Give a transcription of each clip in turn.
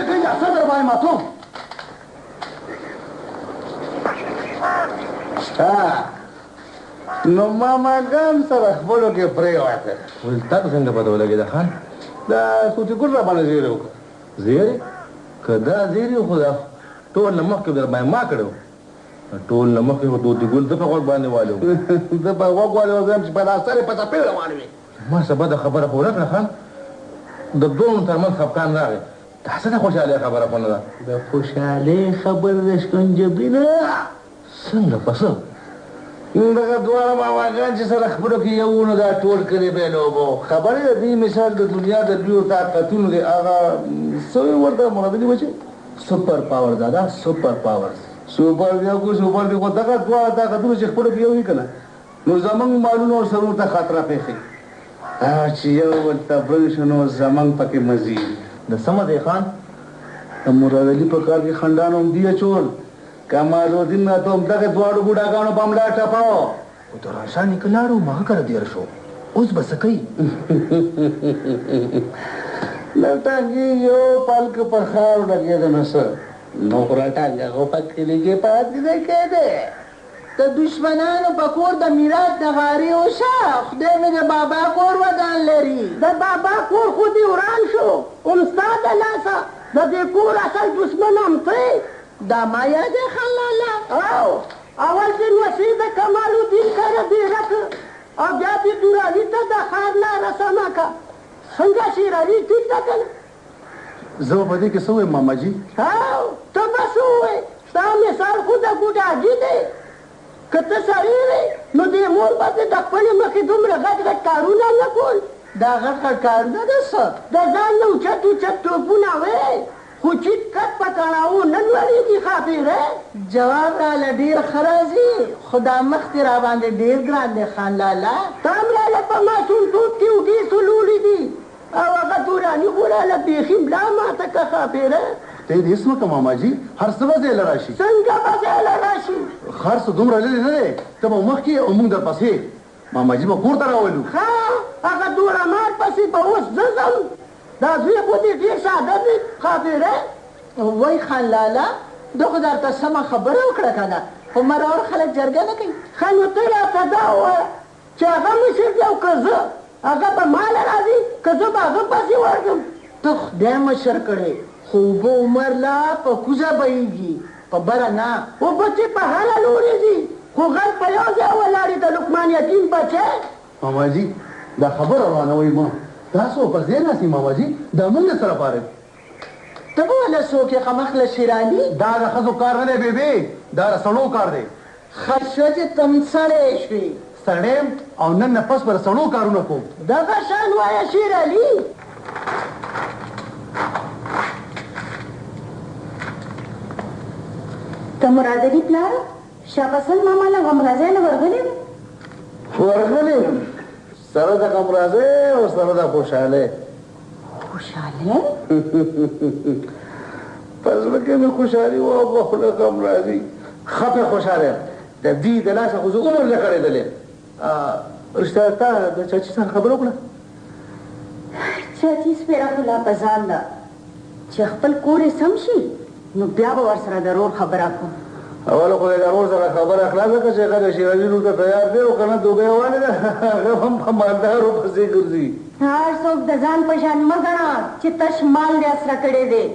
شکل دا څه در باندې ماتوم. نو ماماګان سره خپلو کې پرېوتل. ویل تا ته څنګه پته ولګېده خان؟ دا طوطي ګل راباندې زیری وکړ. زیری؟ که دا زیری و خو دا ټول نه مخکې در باندې ما کړی و. ټول نه مخکې خو طوطي ګل زه په غوږ باندې والي وم. زه په غوږ والي وم، زه یم چې په دا سر یې په څپېړه والي وې. ما څه بده خبره خو ونه کړه خان؟ د دوو تر منځ خفګان راغی. دا څه د خوشحالۍ خبره خو نه ده. د خوشحالۍ خبره د شکنجبي نه. څنګه په څه؟ دغه دواړه ماماګان چې سره خپلو کې یو وو نو دا ټول کلی به یې لوباوه. خبر یې د دې مثال د دنیا د لویو طاقتونو دی. هغه څه وایي ورته مراد علي بچی؟ سوپر پاور دادا، سوپر پاورز. سوپر دی او که سوپر دی، خو دغه دواړه طاقتونه چې خپلو کې یو وي که نه نو زموږ مالونو او سرونو ته خطره پېښوي. او چې یو بل ته برنګ شو نو زموږ پکې مزې دي. د څه مزې خان؟ د مراد علي په کار کې خنډان هم دوی اچول. کمال الدین راته همدغې دواړو بوډاګانو په ملا ټپاوه. خو د راشا نیکه لاړو مغه کره دېره شو، اوس به څه کوي؟ د ټانګې یو پلک په خاورو لګېده نو څه، نوره ټانګه خو په کلي کې پاتې نه کېدی. د دښمنانو په کور د میرات نغارې وشه، خدای مې د بابا کور ودان لري. د بابا کور خو دې وران شو هم ستا د لاسه، د دې کور اصل دښمن هم ته یې. دا ما یاد دی خان لالا. او اول دې نوسې د کمال الدین کره دېره کړ او بیا دې دوراني ته د ښار لاره سمه کړه. څنګه شېرعلي ټیک ده که نه؟ زه به په دې کې څه ووایم ماما جي؟ هاو ته به څه ووایې، ستا مثال خو د ګوډاګي دی. که ته سړی وې نو دې مور به دې د خپلې مخې دومره غټ غټ کارونه نه کول. دا غټ غټ کارونه د څه؟ د ځان نه اوچت اوچت ټوپونه وې خو چیت کت په کڼاوو نه لوړېږي ښاپېرۍ. جواب راله ډېر ښه راځي خو دا مخ دې راباندې ډېر ګران دی خان لالا. تا هم راله په ماشومتوب کې اوږې سولولې دي او هغه دوراني خو راله بېخي ملا ماته که ښاپېرۍ. خدای دې هېڅ مه که ماما جي، هر څه به ځای له راشي. څنګه به ځای له راشي؟ هر څه دومره لرې نه دی، ته به مخکې او موږ درپسې. ماما جي به کور ته راولو. ښه هغه دوره مار پسې به اوس زه ځم، دا زوی خو دې ډېر ساده دی ښاپېرۍ. وای خان لالا ده خو درته سمه خبره وکړه که نه، خو مرور خلک جرګه نه کوي. ښه نو ته راته دا ووایه چې هغه مشر دی او که زه؟ هغه به ماله راځي که زه به هغه پسې ورځم؟ ته خدای مشر کړې خو اوبه عمر لا په کوزه بهیږي په بره نه. اوبه چې په هره لورې ځي خو غر په یو ځای ولاړ د لقمان یتیم بچی. ماما جي دا خبره روانوئ مه، تاسو په ځای ناست یئ ماما جي، دا مونږ د څه لپاره دي؟ ته به وله څوک یې خمخله شیرعلي؟ دا د ښځو کار نه دی بې بې، دا د سړو کار دی. ښه شوه چې ته هم سړی شوې. سړی یم او نن نه پس به د سړو کارونه کوم. دغه شان وایه شیرعلي. ته مراد علي پلاره شاه پسند ماما له غمرازۍ نه ورغلی وې؟ ورغلی یم، سره د غمرازۍ او سره د خوشحالۍ. خوشحالۍ؟ په زړه کې مې خوشحالي وه او په خوله غمرازي. ښه پرې خوشحاله یم، د دوی د لاسه خو زه عمر نه کړېدلی یم. رښتیا تا د چاچي سره خبره وکړه؟ چاچي سپېره خو لا په ځان ده، چې خپل کور یې سم شي نو بیا به ورسره د رور خبره کوم. اول خو د رور سره خبره خلاصه کړه چې هغه د شېرعلي لور ته تیار دی او که نه دوبۍ والې ده، هغه هم په مالدارو پسې ګرځي. هر څوک د ځان په شان مه ګڼه چې تش مال دې اسره کړی دی.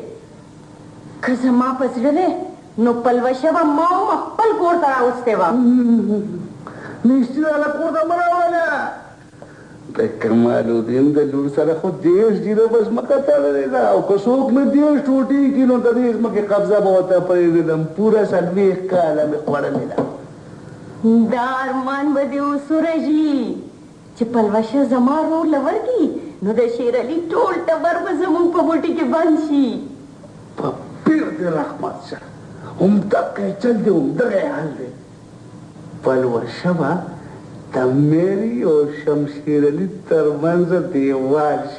که زما په زړه وی نو پلوشه به ما هم خپل کور ته راوستې وه. نیستي راله کور ته مه راوله. د کمال الدین د لور سره خو 30 جریبه ځمکه تړلې ده او که څوک مې 30 ټوټې کړي نو د دې ځمکې قبضه به ورته پرېږدم. پوره 40 کاله مې خوړلې ده. دا ارمان به دې اوس ورژي چې پلوشه زما ورور له ورکړي نو د شېرعلي ټول ټبر به زموږ په غوټې کې بند شي. په پیر دې رحمت شه، همدغه یې چل دی، همدغه یې حل دی. پلوشه به د میري او شمشېرعلي تر منځ دېوال شي.